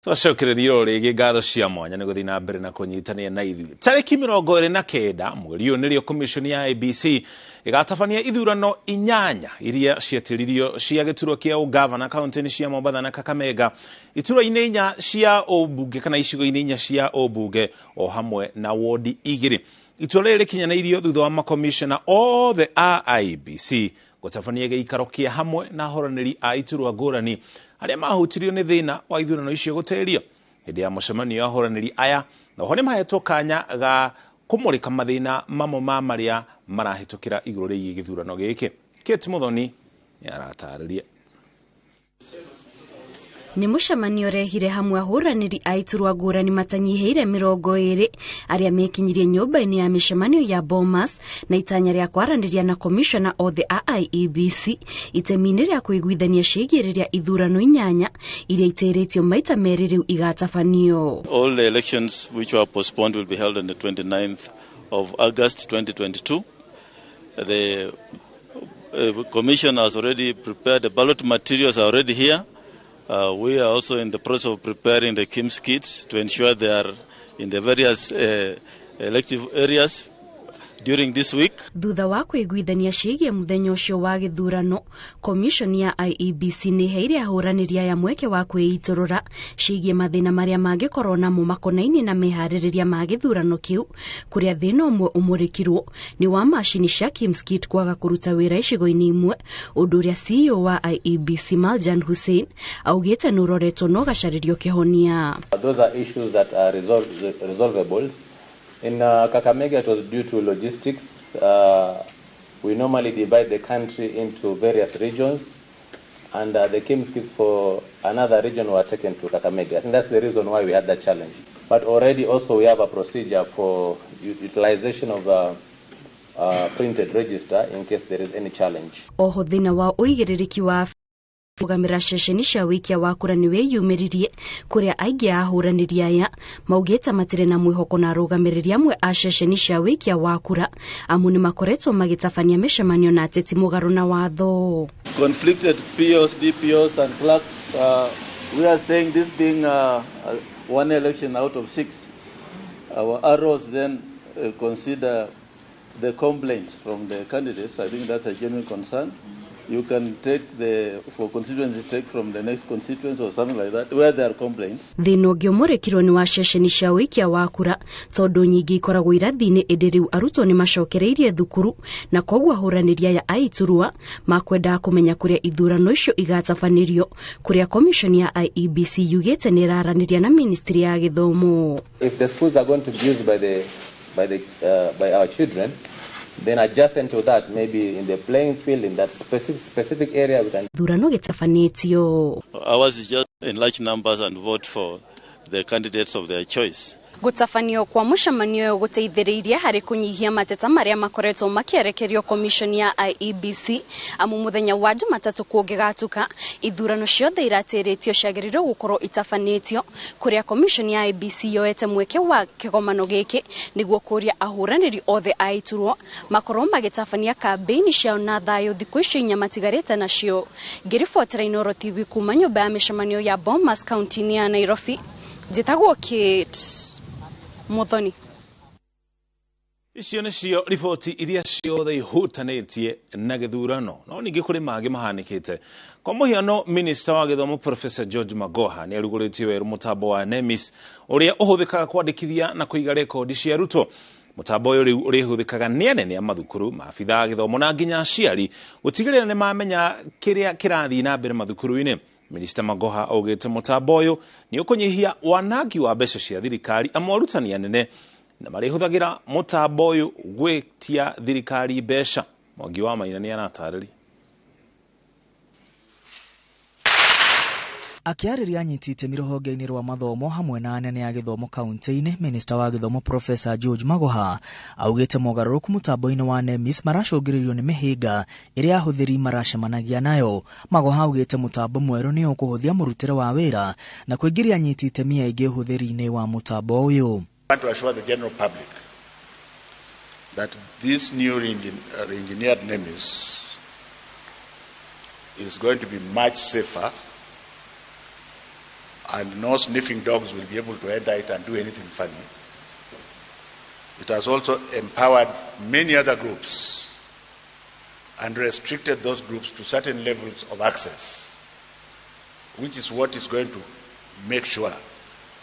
Twacokereria o rĩngĩ ngatho cia mwanya nĩ gũthiĩ na mbere na kũnyitanĩra na ithuĩ. Tarĩki 29 mweri ũyũ nĩrĩo commission ya IEBC ĩgatabania ithurano 8 iria ciatĩririo cia gĩturwa kĩa ũgavana kaunti-inĩ cia Mombatha na Kakamega, iturwa-inĩ 4 cia ũmbunge kana icigo-inĩ 4 cia ũmbunge o hamwe na wodi 2. Itua rĩrĩ rĩkinyanĩirio thutha wa makomishona othe a IEBC gũtabania gĩikaro kĩa hamwe na ahũranĩri a iturwa ngũrani arĩa mahutirio nĩ thĩna wa ithurano icio gũtĩrio. Hĩndĩ ya mũcemanio ahũranĩri aya na oho nĩmahetwo kanya ga kũmũrĩka mathĩna mamwe ma marĩa marahĩtũkĩra igũrũ rĩgiĩ gĩthurano gĩkĩ. Kate Muthoni nĩaratarĩria. Nĩ mũcemanio ũrehire hamwe ahũranĩri a iturwa ngũrani matanyihĩire 20 arĩa mekinyirie nyũmba-inĩ ya mĩcemanio ya Bomas na itanya rĩa kwaranĩria na komishona othe a IEBC itemi-inĩ rĩa kũiguithania ciĩgiĩ rĩrĩa ithurano 8 iria itĩrĩtio maita merĩ rĩu igatabanio. All the elections which were postponed will be held on the 29th of August 2022. The commission has already prepared, the ballot materials are already here. We are also in the process of preparing the KIMS kits to ensure they are in the various elective areas during this week. Thutha wa kwĩiguithania ciĩgiĩ mũthenya ũcio wa gĩthurano, commission ya IEBC nĩ ĩheire ahũranĩri aya mweke wa kwĩitũrũra ciĩgiĩ mathĩna marĩa mangĩkorwo namo makonainie na meharĩrĩria ma gĩthurano kĩu, kũrĩa thĩna ũmwe ũmũrĩkirwo nĩ wa macini cia KIMS kit kwaga kũruta wĩra icigo-inĩ imwe, ũndũ ũrĩa CEO wa IEBC Maljan Hussein augĩte nĩ ũroretwo na ũgacarĩrio kĩhonia. Those are issues that are resolvable. In Kakamega, it was due to logistics. We normally divide the country into various regions, and the KIMS kits for another region were taken to Kakamega. I think that's the reason why we had that challenge. But already also we have a procedure for utilization of printed register in case there is any challenge. Oho thĩna wa ũigĩrĩrĩki wa kũrũgamĩra ceceni cia wĩikia wa kura nĩ wĩyumĩririe kũrĩa aingĩ a ahũranĩri aya maugĩte matirĩ na mwĩhoko na arũgamĩrĩri amwe a ceceni cia wĩikia wa kura amu nĩ makoretwo magĩtabania mĩcemanio na ateti mũgarũ na watho. Conflicted POs, DPOs and clerks, we are saying this being one election out of 6, our arrows then consider the complaints from the candidates. I think that's a genuine concern. You can take the, for constituency, take from the next constituency or something like that, where there are complaints. Thĩna ũngĩ ũmũrĩkirwo nĩ wa ceceni cia wĩikia wa kura tondũ nyingĩ ikoragwo irathi-inĩ ĩndĩ rĩu arutwo nĩ macokereirie thukuru na koguo ahũranĩri aya a iturwa makwendaga kũmenya kũrĩa ithurano icio igatabanĩrio, kũrĩa commission ya IEBC yugĩte nĩ ĩraranĩria na ministry ya gĩthomo. If the schools are going to be used by our children, then adjacent to that, maybe in the playing field, in that specific area, we can... Thurano gĩtabanĩtio. Ours is just in large numbers and vote for the candidates of their choice. Gũtabanio kwa mũcemanio ũyũ gũteithĩrĩirie harĩ kũnyihia mateta marĩa makoretwo makĩerekerio commission ya IEBC amu mũthenya wa Jumatatũ kũngĩgatuka ithurano ciothe iratĩrĩtio ciagĩrĩirwo gũkorwo itabanĩtio, kũrĩa commission ya IEBC yoete mweke wa kĩgomano gĩkĩ nĩguo kũria ahũranĩri othe a iturwa makorwo magĩtabania kambĩini ciao na thayũ thikũ icio 4 matigarĩte nacio. Ngĩribotera Inooro TV kuma nyũmba ya mĩcemanio ya Bomas kaunti-inĩ ya Nairobi, njĩtagwo Kate Muthoni. Icio nĩcio riboti iria ciothe ihutanĩtie na gĩthurano, no ningĩ kũrĩ mangĩ mahanĩkĩte. Kwa mũhiano, Minister wa gĩthomo Professor George Magoha nĩ arugũrĩtie werũ mũtambo wa NEMIS ũrĩa ũhũthĩkaga kwandĩkithia na kũiga rekondi cia arutwo. Mũtambo ũyũ rĩu ũrĩhũthĩkaga nĩ anene a mathukuru, maabithaa a gĩthomo na nginya aciari gũtigĩrĩra nĩ mamenya kĩrĩa kĩrathiĩ na mbere mathukuru-inĩ. Minister Magoha augĩte mũtambo ũyũ nĩ ũkũnyihia wanangi wa mbeca cia thirikari amu arutani anene na marĩhũthagĩra mũtambo ũyũ gwĩtia thirikari mbeca. Mwangi wa Maina nĩ aratarĩria. Akĩarĩria anyiti itemi rũhonge-inĩ rwa mathomo hamwe na anene a gĩthomo kaunti-inĩ, Minister wa gĩthomo Professor George Magoha augĩte mogarũrũku mũtambo-inĩ wa NEMIS maracũngĩrĩrio nĩ mĩhĩnga ĩrĩa ahũthĩri maracemanagia nayo. Magoha augĩte mũtambo mwerũ nĩ ũkũhũthia mũrutĩre wa wĩra na kũingĩria anyiti itemi aingĩ ũhũthĩri-inĩ wa mũtambo ũyũ. I want to assure the general public that this new re-engineered NEMIS is going to be much safer and no sniffing dogs will be able to enter it and do anything funny. It has also empowered many other groups and restricted those groups to certain levels of access, which is what is going to make sure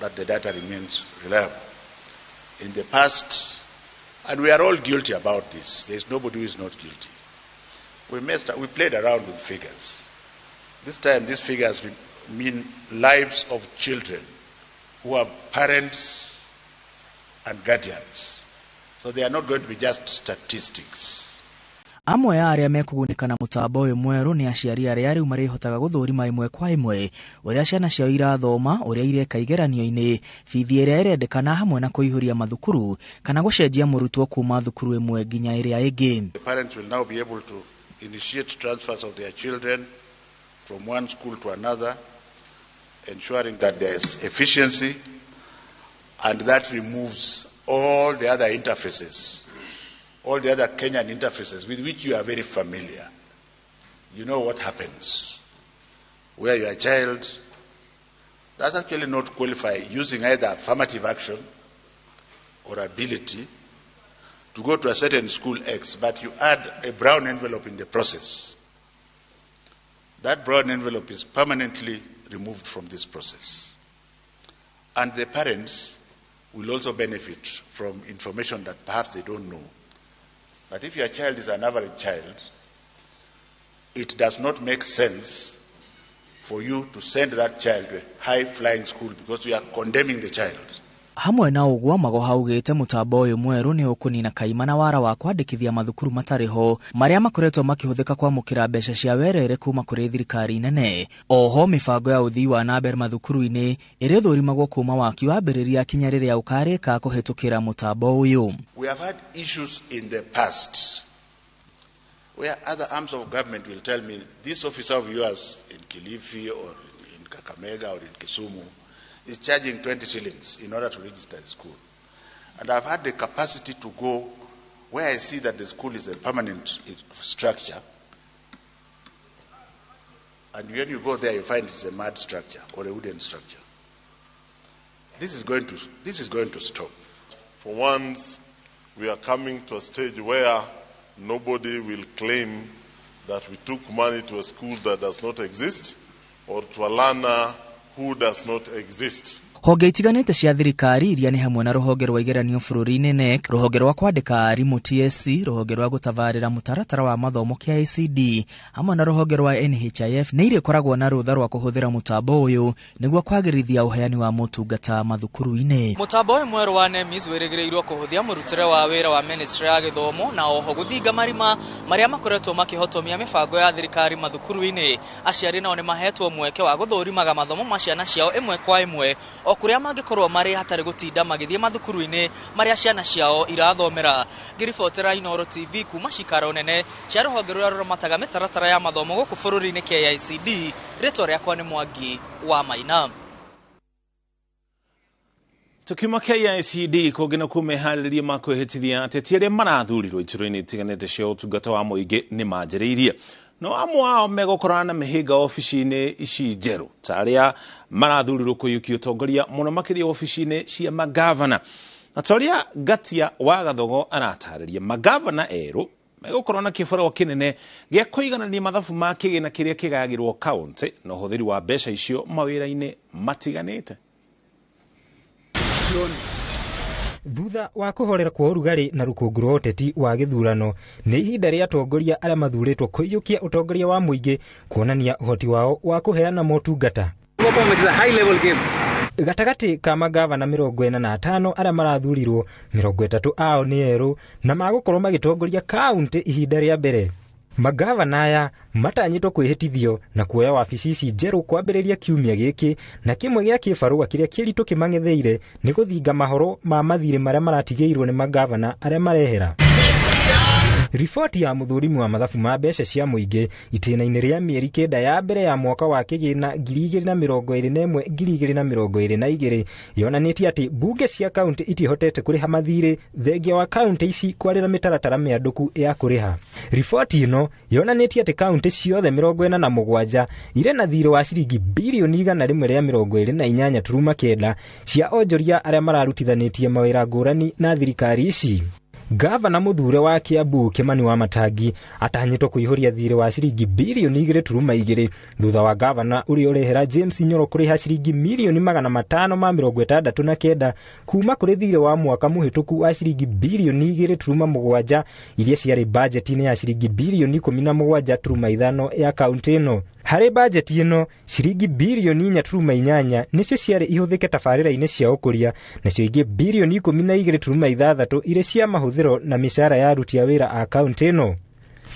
that the data remains reliable. In the past, and we are all guilty about this, there is nobody who is not guilty. We messed up, we played around with figures. This time, these figures mean lives of children who have parents and guardians. So they are not going to be just statistics. Amwe a arĩa mekũgunĩka na mũtambo ũyũ mwerũ nĩ aciari arĩa rĩu marĩhotaga gũthũrima ĩmwe kwa ĩmwe ũrĩa ciana ciao irathoma, ũrĩa ireka igeranio-inĩ, bithi ĩrĩa ĩrendekana hamwe na kũihũria mathukuru kana gũcenjia mũrutwo kuma thukuru ĩmwe nginya ĩrĩa ĩngĩ. The parents will now be able to initiate transfers of their children from one school to another, ensuring that there is efficiency, and that removes all the other interfaces, all the other Kenyan interfaces with which you are very familiar. You know what happens where your child does actually not qualify using either affirmative action or ability to go to a certain school X, but you add a brown envelope in the process. That brown envelope is permanently removed from this process. And the parents will also benefit from information that perhaps they don't know. But if your child is an average child, it does not make sense for you to send that child to a high-flying school because you are condemning the child. Hamwe na ũguo Magoha augĩte mũtambo ũyũ mwerũ nĩ ũkũnina kaimana na wara wa kwandĩkithia mathukuru matarĩ ho marĩa makoretwo makĩhũthĩka kwamũkĩra mbeca cia werere kuma kũrĩ thirikari nene. Oho mĩbango ya ũthii wa na mbere mathukuru-inĩ ĩrĩthũrimagwo kuma waki wambĩrĩria kinya rĩrĩa ũkarĩka kũhĩtũkĩra mũtambo ũyũ. We have had issues in the past where other arms of government will tell me, this officer of yours in Kilifi or in Kakamega or in Kisumu is charging 20 shillings in order to register the school. And I've had the capacity to go where I see that the school is a permanent structure. And when you go there, you find it's a mud structure or a wooden structure. This is going to stop. For once, we are coming to a stage where nobody will claim that we took money to a school that does not exist or to a learner who does not exist. Honge itiganĩte cia thirikari iria nĩ hamwe na rũhonge rwa igeranio bũrũri-inĩ NEC, rũhonge rwa kwandĩka arimũ TSC, rũhonge rwa gũtabarĩra mũtaratara wa mathomo KICD, hamwe na rũhonge rwa NHIF nĩ irĩkoragwo na rũtha rwa kũhũthĩra mũtambo ũyũ nĩguo kwagĩrithia ũheani wa motungata mathukuru-inĩ. Mũtambo ũyũ mwerũ wa NEMIS wĩrĩgĩrĩirwo kũhũthia mũrutĩre wa wĩra wa ministry ya gĩthomo na oho gũthinga marima marĩa makoretwo makĩhotomia mĩbango ya thirikari mathukuru-inĩ. Aciari nao nĩ mahetwo mweke wa gũthũrimaga mathomo ma ciana ciao ĩmwe kwa ĩmwe o kũrĩa mangĩkorwo marĩ hatarĩ gũtinda magĩthiĩ mathukuru-inĩ marĩa ciana ciao irathomera. Ngĩribotera Inooro TV kuma cikaro nene cia rũhonge rũrĩa rũramataga mĩtaratara ya mathomo gũkũ bũrũri-inĩ KICD, rĩtwa rĩakwa nĩ Mwangi wa Maina. Tukiuma KICD kũngĩ na kũmeharĩria ma kwĩhĩtithia ateti arĩa marathurirwo iturwa-inĩ itiganĩte cia ũtungata wa mũingĩ nĩ manjĩrĩirie. No amwe ao megũkorana na mĩhĩnga obici-inĩ ici njerũ ta arĩa marathurirwo kũiyũkia ũtongoria mũno makĩria obici-inĩ cia magavana. Na ta ũrĩa Ngatia wa Gathogo aratarĩria, magavana erũ megũkorwo na kĩbarũa kĩnene gĩa kũiganania mathabu ma kĩgĩna kĩrĩa kĩgayagĩrwo kaũntĩ na ũhũthĩri wa mbeca icio mawĩra-inĩ matiganĩte. Thutha wa kũhorera kwa ũrugarĩ na rũkũngũ rwa ũteti wa gĩthurano nĩ ihinda rĩa atongoria arĩa mathurĩtwo kũiyũkia ũtongoria wa mũingĩ kuonania ũhoti wao wa kũheana motungata. Gatagatĩ ka magavana 45 arĩa marathurirwo, 30 ao nĩ erũ na magũkorwo magĩtongoria kaũntĩ ihinda rĩa mbere. Magavana aya matanyĩtwo kwĩhĩtithio na kuoya wabici ici njerũ kwambĩrĩria kiumia gĩkĩ, na kĩmwe gĩa kĩbarũa kĩrĩa kĩritũ kĩmang'etheire nĩ gũthinga mahoro ma mathirĩ marĩa maratigĩirwo nĩ magavana arĩa marehera. Riboti ya mũthũrimi wa mathabu ma mbeca cia mũingĩ itĩna-inĩ rĩa mĩeri 9 ya mbere ya mwaka wa kĩgĩna 2021 2022 yonanĩtie atĩ mbunge cia kaunti itihotete kũrĩha mathirĩ thengia wa kaunti ici kwarĩra mĩtaratara mĩandũku ya kũrĩha. Riboti ĩno yonanĩtie atĩ kaunti ciothe 47 irĩ na thirĩ wa ciringi birioni 128.9 cia onjoria arĩa mararutithanĩtie mawĩra ngũrani na thirikari ici. Gavana mũthure wa Kiambu Kimani wa Matangi atanyĩtwo kũihũria thirĩ wa ciringi birioni 2.2 thutha wa gavana ũrĩa ũrehera James Nyoro kũrĩha ciringi mirioni 569 kuma kũrĩ thirĩ wa mwaka mũhĩtũku wa ciringi birioni 2.7 iria ciarĩ bajeti-inĩ ya ciringi birioni 17.5 ya kaunti ĩno. Harĩ bajeti ĩno ciringi birioni 4.8 nĩcio ciarĩ ihũthĩke tabarĩra-inĩ cia ũkũria, nacio ingĩ birioni 12.6 irĩ cia mahũthĩro na mĩcara ya aruti a wĩra a kaunti ĩno.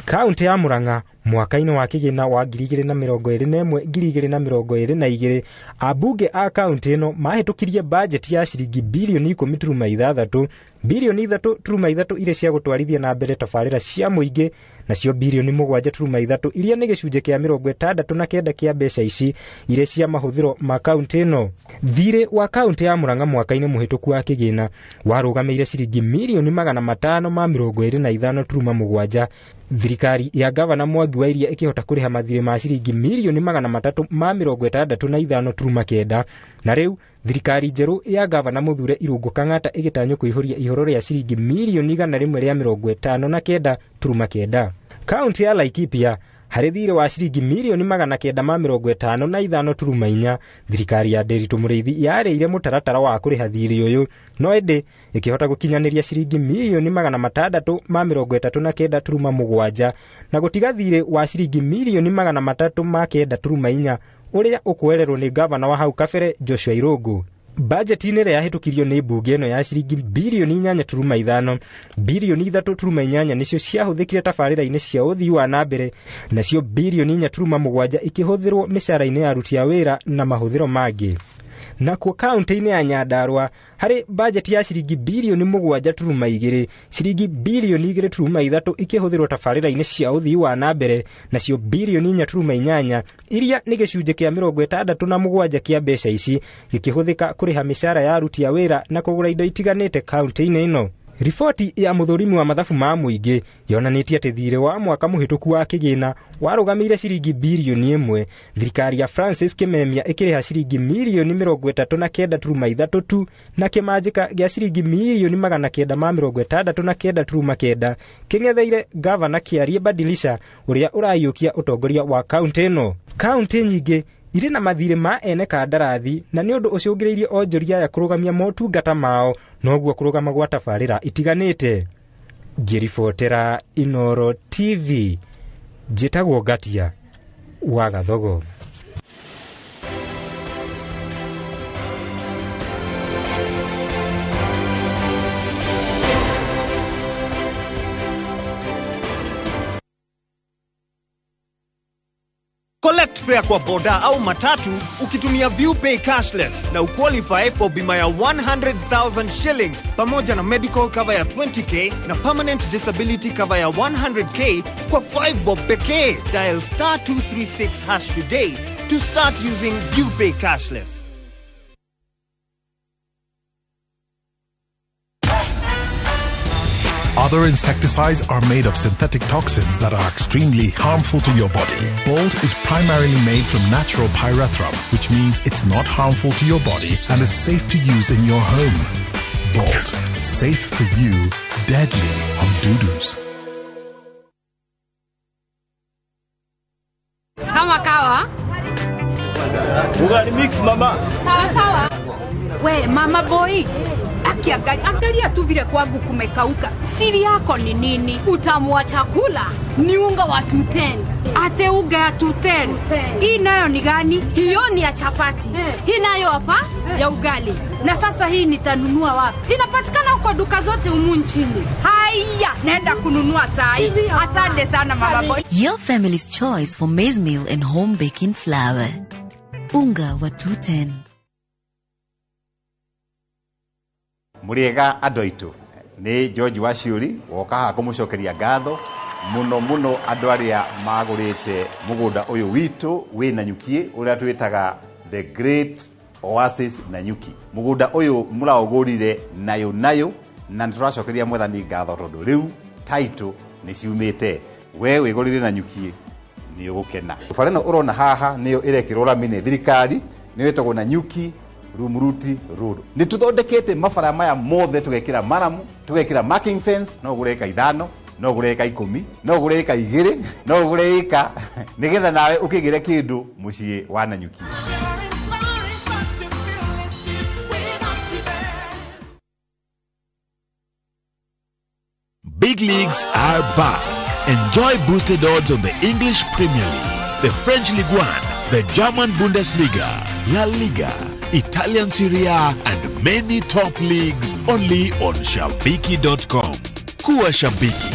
Kaunti ya Murang'a mwaka-inĩ wa kĩgĩna wa 2021 2022 ambunge a kaunti ĩno mahĩtũkirie bajeti ya ciringi birioni 10.6, birioni 3.3 iria cia gũtwarithia na mbere tabarĩra cia mũingĩ, nacio birioni 7.3 iria nĩ gĩcunjĩ kĩa 69 kĩa mbeca ici iria cia mahũthĩro ma kaunti ĩno. Thirĩ wa kaunti ya Murang'a mwaka-inĩ mũhĩtũku wa kĩgĩna warũgamĩire ciringi mirioni 525.7. Thirikari ya gavana Mwangi wa Iria ĩkĩhota kũrĩha mathirĩ ma ciringi mirioni 365.9, na rĩu thirikari njerũ ya gavana mũthure Irũngũ Kang'ata ĩgĩtanywo kũihũria ihoro rĩa ciringi mirioni 159.9. Kaunti ya Laikipia harĩ thirĩ wa ciringi mirioni 955.4, thirikari ya Ndiritu Mũrĩithi yarĩire mũtaratara wa kũrĩha thirĩ ũyũ, no ĩndĩ ĩkĩhota gũkinyanĩria ciringi mirioni 639.7 na gũtiga thirĩ wa ciringi mirioni 309.4 ũrĩa ũkwererwo nĩ gavana wa hau kabere Joshua Irũngũ. Bajeti-inĩ ĩrĩa yahĩtũkirio nĩ mbunge ĩno ya ciringi birioni 8.5, birioni 3.8 nĩcio ciahũthĩkire tabarĩra-inĩ cia ũthii wa na mbere, nacio birioni 4.7 ikĩhũthĩrwo mĩcara-inĩ ya aruti a wĩra na mahũthĩro mangĩ. Nakuo kaunti-inĩ ya Nyandarua harĩ bajeti ya ciringi birioni 7.2, ciringi birioni 2.3 ikĩhũthĩrwo tabarĩra-inĩ cia ũthii wa na mbere, nacio birioni 4.8 iria nĩ gĩcunjĩ kĩa 67 kĩa mbeca ici gĩkĩhũthĩka kũrĩha mĩcara ya aruti a wĩra na kũgũra indo itiganĩte kaunti-inĩ ĩno. Riboti ya mũthũrimi wa mathabu ma mũingĩ yonanĩtie atĩ thirĩ wa mwaka mũhĩtũku wa kĩgĩna warũgamĩire ciringi birioni 1, thirikari ya Francis Kimemia ĩkĩrĩha ciringi mirioni 39.3 tu na kĩmanjĩka gĩa ciringi mirioni 969.9 kĩng'etheire gavana Kĩarie Badilisha ũrĩa ũraiyũkia ũtongoria wa kaunti ĩno. Kaunti nyingĩ irĩ na mathirĩ ma ene kandarathi na nĩ ũndũ ũcũngĩrĩirie onjoria aya kũrũgamia motungata mao, noguo kũrũgama gwa tabarĩra itiganĩte. Ngĩribotera Inoro TV, njĩtagwo Ngatia wa Gathogo. Collect fare kwa boda au matatu ukitumia ViewPay cashless na uqualify for bima ya 100,000 shillings pamoja na medical cover ya 20k na permanent disability cover ya 100k kwa 5 bob pekee. Dial *236# today to start using ViewPay cashless. Other insecticides are made of synthetic toxins that are extremely harmful to your body. Bolt is primarily made from natural pyrethrum, which means it's not harmful to your body and is safe to use in your home. Bolt, safe for you, deadly on dudus. Kama kawa. Ugali mix mama. Sawa sawa. We mama boy. Angalia tu vile kwangu kumekauka. Siri yako ni nini? Utamu wa chakula ni unga wa 210. Ate unga ya 210. Hii nayo ni gani? Hiyo ni ya chapati. Hii nayo hapa ya ugali. Na sasa hii nitanunua wapi? Inapatikana kwa duka zote humu nchini. Haya, naenda kununua saa hii. Asante sana mama boy. Your family's choice for maize meal and home baking flour. Unga wa 210. Muriega andũ aitũ Nĩ George Waciuri woka haha kũmũcokeria ngatho mũno mũno andũ arĩa magũrĩte mũgũnda ũyũ witũ wĩ Nanyuki ũrĩa twĩtaga The Great Oasis Nanyuki. Mũgũnda ũyũ mũraũgũrire nayo nayo na nĩ tũracokeria mwathani ngatho tondũ rĩu title nĩ ciumĩte. We wĩgũrĩre Nanyuki nĩ ũgũkena. Bara ĩno ũrona haha nĩyo ĩrekĩrwo rami nĩ thirikari, nĩyo ĩtagwo Nanyuki Rumuruti Road. Nĩ tũthondekete mabara maya mothe, tũgekĩra maramu, tũgekĩra marking fence, no ũgũre ĩka 5, no ũgũre ĩka 10, no ũgũre ĩka 2, no ũgũre ĩka nĩgetha nawe ũkĩgĩre kĩndũ mũciĩ wa Nanyuki. Big leagues are back. Enjoy boosted odds on the English Premier League, the French Ligue 1, the German Bundesliga, La Liga, Italian Serie A, and many top leagues only on Shabiki.com. Kuwa Shabiki.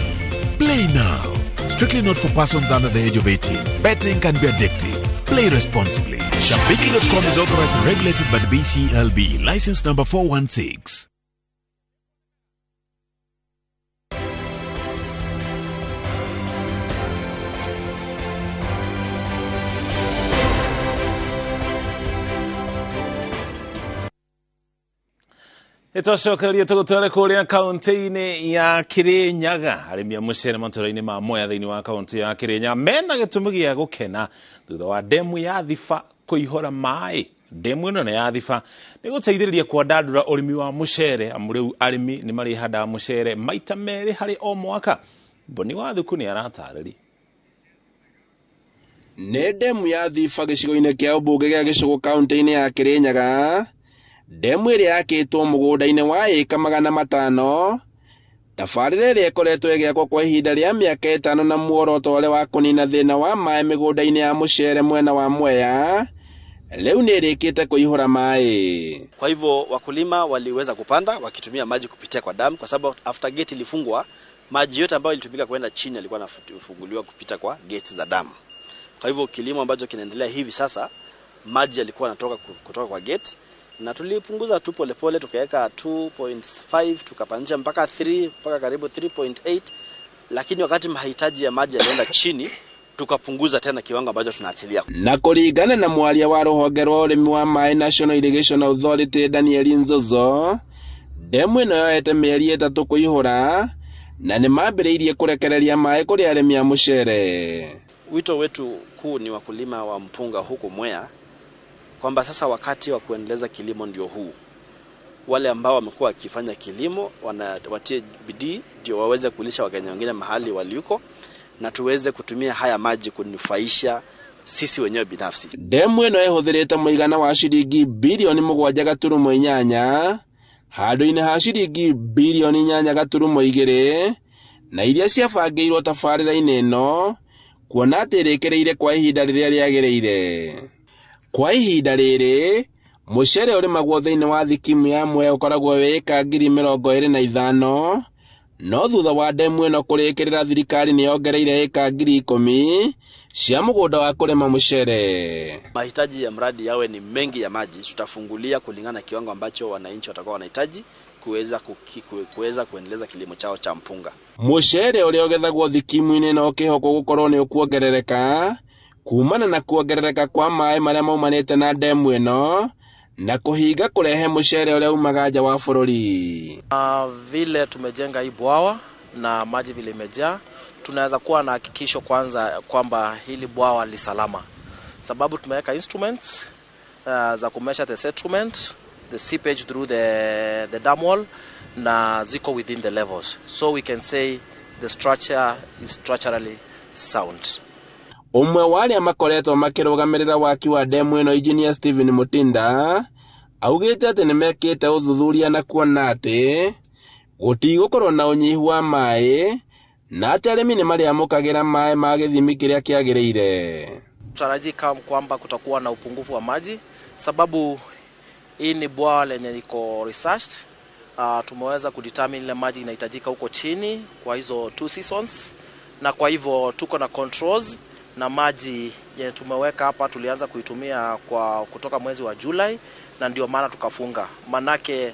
Play now. Strictly not for persons under the age of 18. Betting can be addictive. Play responsibly. Shabiki.com is authorized and regulated by the BCLB. License number 416. Ĩtwacokereria tũgũtware kũrĩa kaũntĩ-inĩ ya Kĩrĩnyaga. Arĩmi a mũcere matũra-inĩ ma Mwea thĩinĩ wa kaũntĩ ya Kĩrĩnyaga mena gĩtũmi gĩa gũkena thutha wa ndemu ya Thiba kũihũra maĩ. Ndemu ĩno ya Thiba nĩ gũteithĩrĩria kwandandũra ũrĩmi wa mũcere, amu rĩu arĩmi nĩ marĩhandaga mũcere maita merĩ harĩ o mwaka. Mboni wa Thuku nĩ aratarĩria. Nĩ ndemu ya Thiba gĩcigo-inĩ kĩa ũmbunge gĩa Gĩcũgũ kaũntĩ-inĩ ya Kĩrĩnyaga. Ndemu ĩrĩa yakĩtwo mũgũnda-inĩ wa ĩka 500, tabarĩra ĩrĩa ĩkoretwo ĩgĩakwo kwa ihinda rĩa mĩaka 5 na muoroto ũrĩa wa kũnina thĩna wa maĩ mĩgũnda-inĩ ya mũcere mwena wa Mwea, rĩu nĩ ĩrĩkĩte kũihũra maĩ. Kwa hivyo wakulima waliweza kupanda wakitumia maji kupitia kwa damu, kwa sababu after gate ilifungwa, maji yote ambayo ilitumika kwenda chini yalikuwa yanafunguliwa kupita kwa gates za damu. Kwa hivyo kilimo ambacho kinaendelea hivi sasa, maji yalikuwa yanatoka kutoka kwa gate, na tulipunguza tu polepole, tukaweka 2.5 tukapandisha mpaka 3 mpaka karibu 3.8, lakini wakati mahitaji ya maji yalienda chini tukapunguza tena kiwango ambacho tunaachilia. Na kũringana na mwaria wa rũhonge rwa ũrĩmi wa maĩ National Irrigation Authority Daniel Nzozo, ndemu ĩno yoete mĩeri 3 kũihũra na nĩ mambĩrĩirie kũrekereria maĩ kũrĩ arĩmi a mũcere. Wito wetu kuu ni wakulima wa mpunga huku Mwea kwamba sasa wakati wa kuendeleza kilimo ndio huu. Wale ambao wamekuwa wakifanya kilimo watie bidii ndio waweze kulisha Wakenya wengine mahali waliko, na tuweze kutumia haya maji kunufaisha sisi wenyewe binafsi. Ndemu ĩno ĩhũthĩrĩte mũigana wa ciringi bilioni 7.8 handũ-inĩ ha ciringi bilioni 8.2 na iria ciabangĩirwo tabarĩra-inĩ ĩno, kuona atĩ ĩrĩkĩrĩire kwa ihinda rĩrĩa rĩagĩrĩire. Kwa ihinda rĩrĩ, mũcere ũrĩmagwo thĩinĩ wa thikimu ya Mwea ũkoragwo wĩ ĩka 25,000, no thutha wa ndemu ĩno kũrĩkĩrĩra thirikari nĩ yongereire ĩka 10,000 cia mũgũnda wa kũrĩma mũcere. Mahitaji ya mradi yawe ni mengi ya maji, tutafungulia kulingana na kiwango ambacho wananchi watakuwa wanahitaji kuweza kuendeleza kilimo chao cha mpunga. Mũcere ũrĩa ũgethagwo thikimu-inĩ no ũkĩhokwo gũkorwo nĩ ũkuongerereka kumana na kuongerereka kwa maĩ marĩa maumanĩte na ndemu ĩno na kũhinga kũrehe mũcere ũrĩa umaga nja wa bũrũri. Vile tumejenga hii bwawa na maji vile imejaa, tunaweza kuwa na hakikisho kwanza kwamba hili bwawa li salama, sababu tumeweka instruments za kumesha the settlement, the seepage through the dam wall, na ziko within the levels, so we can say the structure is structurally sound. Ũmwe wa arĩa makoretwo makĩrũgamĩrĩra waki wa ndemu ĩno Engineer Stephen Mutinda augĩte atĩ nĩmekĩte ũthuthuria na kuona atĩ gũtigũkorwo na ũnyihu wa maĩ na atĩ arĩmi nĩmarĩamũkagĩra maĩ ma gĩthimi kĩrĩa kĩagĩrĩire. Tutarajii kwamba kutakuwa na upungufu wa maji, sababu hii ni bwawa lenye liko researched. Tumeweza kudetermine ile maji inahitajika huko chini kwa hizo 2 seasons, na kwa hivyo tuko na controls na maji yenye tumeweka hapa tulianza kuitumia kwa kutoka mwezi wa Julai, na ndio maana tukafunga. Manake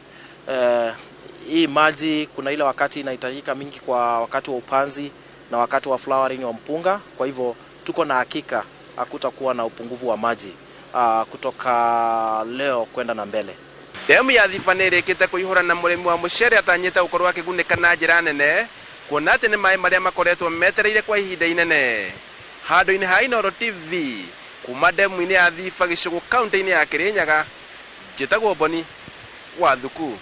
Hii maji kuna ile wakati inahitajika mingi kwa wakati wa upanzi na wakati wa flowering wa mpunga. Kwa hivyo tuko na hakika hakutakuwa na upungufu wa maji kutoka leo kwenda na mbele. Demu ya Thiba nĩ ĩrĩkĩte kũihũra na mũrĩmi wa mũcere atanyĩte gũkorwo akĩgunĩka na njĩra nene kuona atĩ nĩ maĩ marĩa makoretwo metereire kwa ihinda inene. Handũ-inĩ ha Inooro TV kuma demu-inĩ ya Thiba gĩcũgũ kaunti-inĩ ya Kĩrĩnyaga, njĩtagwo Boni wa Thuku.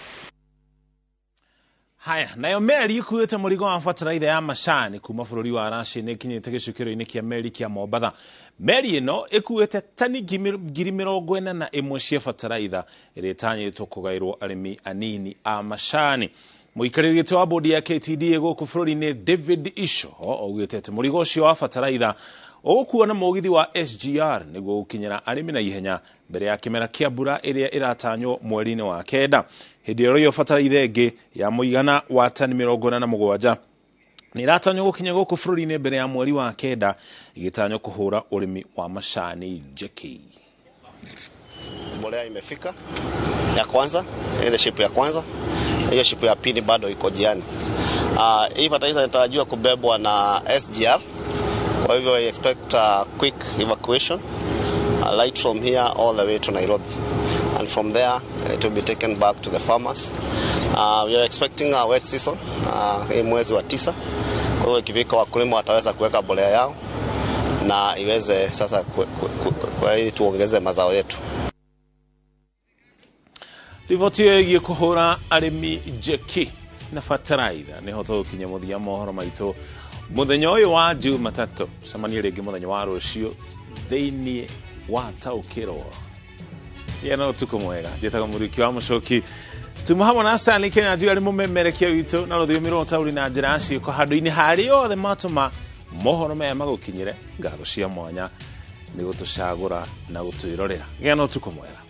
Haya, nayo meri ikuĩte mũrigo wa bataraitha ya macani kuma bũrũri wa Russia nĩ ĩkinyĩte gĩcukĩro-inĩ kĩa meri kĩa Mombatha. Meri ĩno ĩkuĩte tani 41,000 cia bataraitha ĩrĩa ĩtanyĩtwo kũgaĩrwo arĩmi anini a macani. Mũikarĩri gĩtĩ wa bodi ya KTDA gũkũ bũrũri-inĩ David Isho augĩte atĩ mũrigo ũcio wa bataraitha ũgũkuo na mũgithi wa SGR nĩguo gũkinyĩra arĩmi na ihenya mbere ya kĩmera kĩa mbura ĩrĩa ĩratanywo mweri-inĩ wa kenda. Hĩndĩ ĩyo bataraitha ĩngĩ ya mũigana wa tani 47 nĩ ĩratanywo gũkinya gũkũ bũrũri-inĩ mbere ya mweri wa kenda, ĩgĩtanywo kũhũra ũrĩmi wa macani njeki. Mbolea imefika ya kwanza, ile ship ya kwanza, hiyo ship ya pili bado iko njiani. Hii fertilizer inatarajiwa kubebwa na SGR. Kwa hivyo I expect a quick evacuation right from here all the way to Nairobi, and from there it will be taken back to the farmers. We are expecting a wet season hii mwezi wa 9. Kwa hivyo ikifika wakulima wataweza kuweka mbolea yao na iweze sasa kwa ili tuongeze mazao yetu. Riboti ĩgiĩ kũhũra arĩmi njeki na bataraitha nĩho tũgũkinya mũthia mohoro maitũ mũthenya ũyũ wa Jumatatũ. Cemanie rĩngĩ mũthenya wa rũciũ thĩinĩ wa Taũkĩrwo. Gĩa na ũtukũ mwega. Njĩtagwo Mũriki wa Mũcoki. Tuma hamwe na Stanley Kenya arĩ mũmemerekia witũ na rũthiomi rwa ũtaũri na njĩra ya ciĩko handũ-inĩ harĩa othe matũma mohoro maya magũkinyĩre. Ngatho cia mwanya nĩ gũtũcagũra na gũtwĩrorera. Gĩa na ũtukũ mwega.